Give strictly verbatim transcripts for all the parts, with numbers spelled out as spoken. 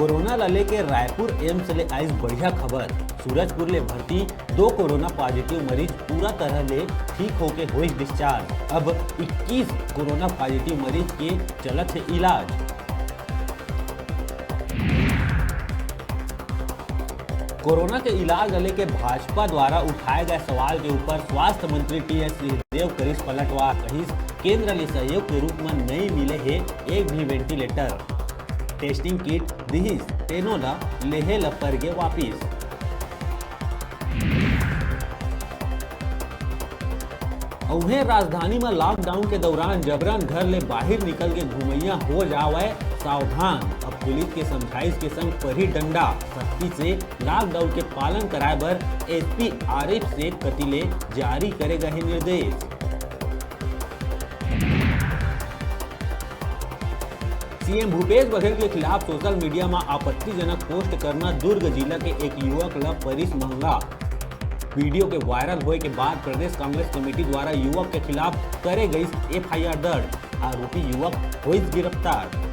Corona ला लेके Raipur AIIMS ले आइस बढ़िया खबर। सूरजपुर ले भर्ती दो कोरोना पॉजिटिव मरीज पूरा तरह ले ठीक होके होइस डिस्चार्ज। अब इक्कीस कोरोना पॉजिटिव मरीज के चलत हे इलाज। कोरोना के इलाज ला लेके भाजपा द्वारा उठाए गए सवाल के ऊपर स्वास्थ्य मंत्री टीएस सिंहदेव करिस पलटवार, कहिस केंद्र ले सहयोग के रूप में नई मिले हे एक भी वेंटिलेटर। टेस्टिंग किट दिहिस, तेनो ला लेहे ला परगे वापिस। अउ उहें राजधानी म लॉकडाउन के दौरान जबरन घर ले बाहिर निकल के घुमैया हो जावय सावधान। अब पुलिस के समझाइश के संग परही डंडा। सख्ती से लॉकडाउन के पालन कराए बर एसपी आरिफ शेख कति ले जारी करे गए हे निर्देश। सीएम भूपेश बघेल के खिलाफ सोशल मीडिया म आपत्तिजनक पोस्ट करना दुर्ग जिला के एक युवक ल परिस महंगा। वीडियो के वायरल होए के बाद प्रदेश कांग्रेस कमेटी द्वारा युवक के खिलाफ करे गई एफआईआर दर्ज, आरोपी युवक होइस गिरफ्तार।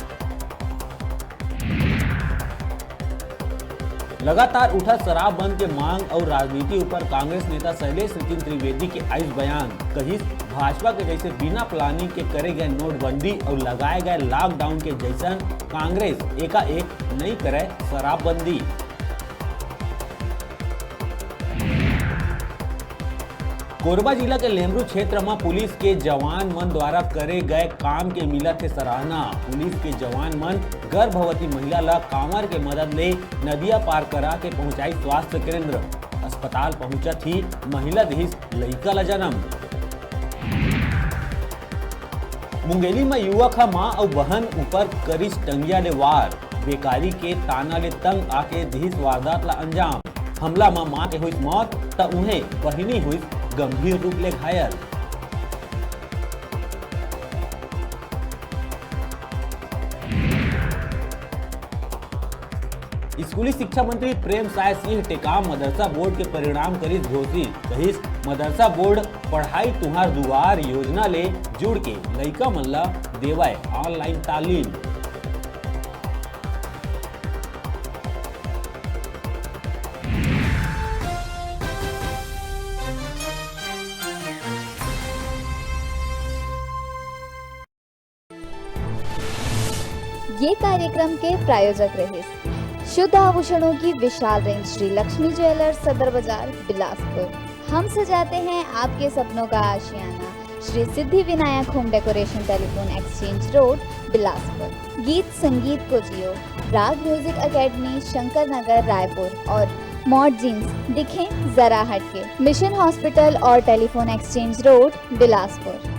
लगातार उठत शराब बंद के मांग अउ राजनीति ऊपर कांग्रेस नेता शैलेश नितिन त्रिवेदी के आइस बयान, कहिस भाजपा के जैसे बिना प्लानिंग के करे गए नोटबंदी अउ लगाए गए लॉकडाउन के जैसन कांग्रेस एकाएक नई करे शराबबंदी। कोरबा जिला के लेमरू क्षेत्र म पुलिस के जवान मन द्वारा करे गए काम के मिलत हे सराहना। पुलिस के जवान मन गर्भवती महिला ल कांवर के मदद ले नदिया पार करा के पहुंचाई स्वास्थ्य केंद्र। अस्पताल पहुंचत ही महिला दिहिस लइका ल जन्म। मुंगेली म युवक ह मां अउ बहन ऊपर करिस टंगिया ले वार। बेकारी के ताना ले तंग आके दिहिस वारदात ला अंजाम। हमला म मां के होइस मौत, त उहें बहिनी होइस गंभीर रूप ले घायल। स्कूली शिक्षा मंत्री प्रेम साय सिंह टेकाम मदरसा बोर्ड के परिणाम करिस घोषित, कहिस मदरसा बोर्ड पढ़ाई तुंहर दुआर योजना ले जुड़ के लइका मन ल देवय ऑनलाइन तालीम। ये कार्यक्रम के प्रायोजक रहिस शुद्ध आभूषणों की विशाल रेंज श्री लक्ष्मी ज्वेलर्स सदर बाजार बिलासपुर। हम सजाते हैं आपके सपनों का आशियाना। Shri Siddhi Vinayak home decoration, telephone exchange road, Bilaspur. गीत संगीत को जियो, राग म्यूजिक एकेडमी, शंकर नगर, रायपुर और मॉड जींस, दिखें जरा हटके, मिशन हॉस्पिटल और टेलीफोन एक्सचेंज रोड, बिलासपुर।